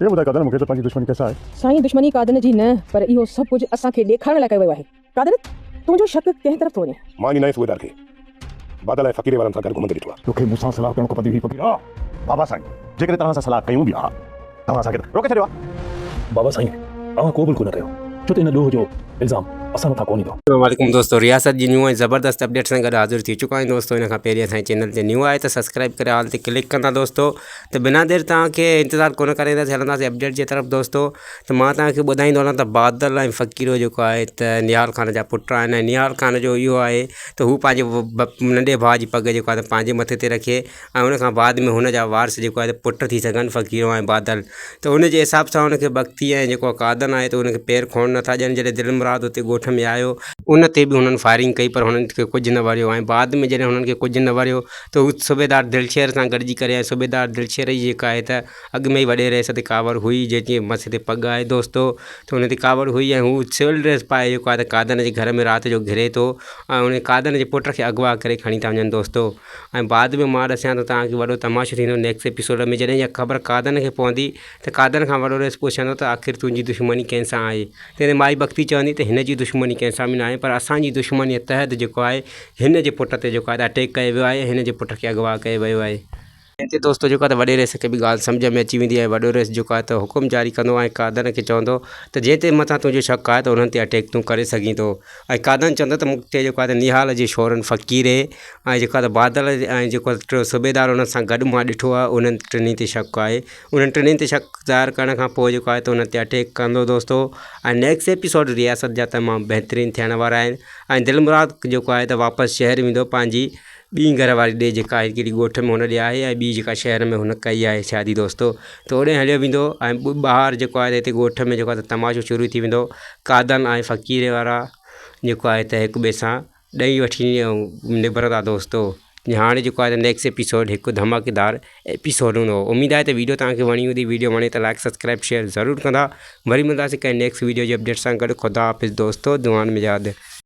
اهو ٻڌاء قادر مون کي ته پنهنجي دشمني ڪنهن سان آهي؟ سائين دشمني قادن جي نه پر اهو سڀ ڪجهه اسان کي ڏيکارڻ لاء ڪيو ويو آهي. قادر تنهنجو شڪ ڪنهن طرف ٿو وڃي؟ مان انهي نئين صوبيدار کي بادل ۽ فقيري وارن سان گڏ گهمندي ڏٺو آهي. توکي مون سان صلاح ڪرڻ کپندي هئي فقيرا. بابا سائين جيڪڏهن توهان سان صلاح ڪيون به ها توهان اسان کي ته روڪي ڇڏيو ها. بابا سائين اوهان ڪو به ڪونه ڪيو ڇو ته ان ڏوهه جو الزام اسان مٿان ڪونه ايندو. السلام عليڪم دوستو رياست جي نيو ۽ زبردست اپڊيٽ سان گڏ حاضر ٿي چڪا آهيون دوستو ان کان پهرين اسان جي چينل تي نيو آهي ته سبسڪرائب ڪري آل تي ڪلڪ ڪندا دوستو ته بنا دير توهان کي انتظار ڪونه ڪرائينداسين هلنداسين اپڊيٽ جي طرف دوستو ته مان توهان کي ٻڌائيندو هلان ته بادل ۽ فقيرو جيڪو آهي ته نهال خان جا پٽ آهن ۽ نهال خان جو اهو آهي ته هو پنهنجي ننڍي ڀاء جي پڳ جيڪو آهي ته پنهنجي مٿي تي رکي ۽ ان کان بعد ۾ هن جا وارث جيڪو آهي ته پٽ ٿي سگهن فقيرو ۽ بادل ته ان جي حساب سان ان کي بختي ۽ جيڪو قادن آهي ته ان کي پير کڻڻ نٿا ڏين جڏهن دل مراد اتي ڳوٺ ۾ آيو ان تي به هنن فائرنگ ڪئي پر هنن کي ڪجهه نه وريو ۽ بعد ۾ جڏهن هنن کي ڪجهه نه وريو ته هو صوبيدار دلشير سان گڏجي ڪري ۽ صوبيدار دلشير جي جيڪا آهي ته اڳ ۾ ئي وڏي رئيس تي ڪاوڙ هئي جنهن جي مٿي تي پڳ آهي دوستو ته ان تي ڪاوڙ هئي ۽ هو سول ڊريس پائي جيڪو آهي ته قادن جي گهر ۾ رات جو گهري ٿو ۽ ان قادن جي پٽ کي اغوا ڪري کڻي ٿا وڃن دوستو ۽ بعد ۾ مان ڏسيان ٿو توهان کي وڏو تماشو ٿيندو نيڪسٽ ايپيسوڊ ۾ جڏهن اها خبر قادن کي پوندي ته قادن کان وڏو رئيس پڇندو ته آخر تنهنجي دشمني ڪنهن سان آهي تڏهن مائي بختي چوندي ته هن جي دشمني ڪنهن سان به ناهي پر اسان جي دشمنيء تحت جيڪو آهي هن جي پٽ تي جيڪو آهي اٽيڪ ڪيو ويو آهي هن جي پٽ کي اغوا ڪيو ويو آهي. تنهن تي دوستو جيڪو آهي ته وڏي رئيس کي به ڳالهه سمجهه ۾ اچي ويندي ۽ وڏو رئيس جيڪو آهي ته حڪم جاري ڪندو ۽ قادن کي چوندو ته جنهن تي مٿان تنهنجو شڪ آهي ته انهن تي اٽيڪ تون ڪري سگهين ٿو ۽ قادن چوندو ته مون کي جيڪو آهي ته نهال جي شورن فقيري ۽ جيڪو آهي ته بادل ۽ جيڪو آهي ٽيون صوبيدار انهن سان گڏ مان ڏٺو آهي انهن ٽنهي تي شڪ آهي انهن ٽنهي تي شڪ ظاهر ڪرڻ کان پوء جيڪو آهي ته انهن تي اٽيڪ ڪندو دوستو ۽ نيڪسٽ ايپيسوڊ رياست جا تمام بهترين ٿيڻ وارا آهن ۽ دل مراد جيڪو آهي ته واپس شهر ويندو پنهنجي ٻي گهر واري ڏي جيڪا هڪڙي ڳوٺ ۾ هن ڏي آهي ۽ ٻي جيڪا شهر ۾ هن ڪئي آهي شادي دوستو ته اوڏي هليو ويندو ۽ ٻاهر جيڪو آهي هتي ڳوٺ ۾ جيڪو آهي ته تماشو شروع ٿي ويندو قادن ۽ فقير وارا جيڪو آهي ته هڪ ٻئي سان ڏئي وٺي نبرندا دوستو هاڻي جيڪو آهي نيڪسٽ ايپيسوڊ هڪ ڌماڪيدار ايپيسوڊ هوندو اميد آهي ته ويڊيو توهان کي وڻي هوندي ويڊيو وڻي ته لائڪ سبسڪرائب شيئر ضرور ڪندا وري ملنداسين ڪنهن نيڪسٽ ويڊيو جي اپڊيٽ سان گڏ خدا حافظ دوستو دعائن ۾ ياد.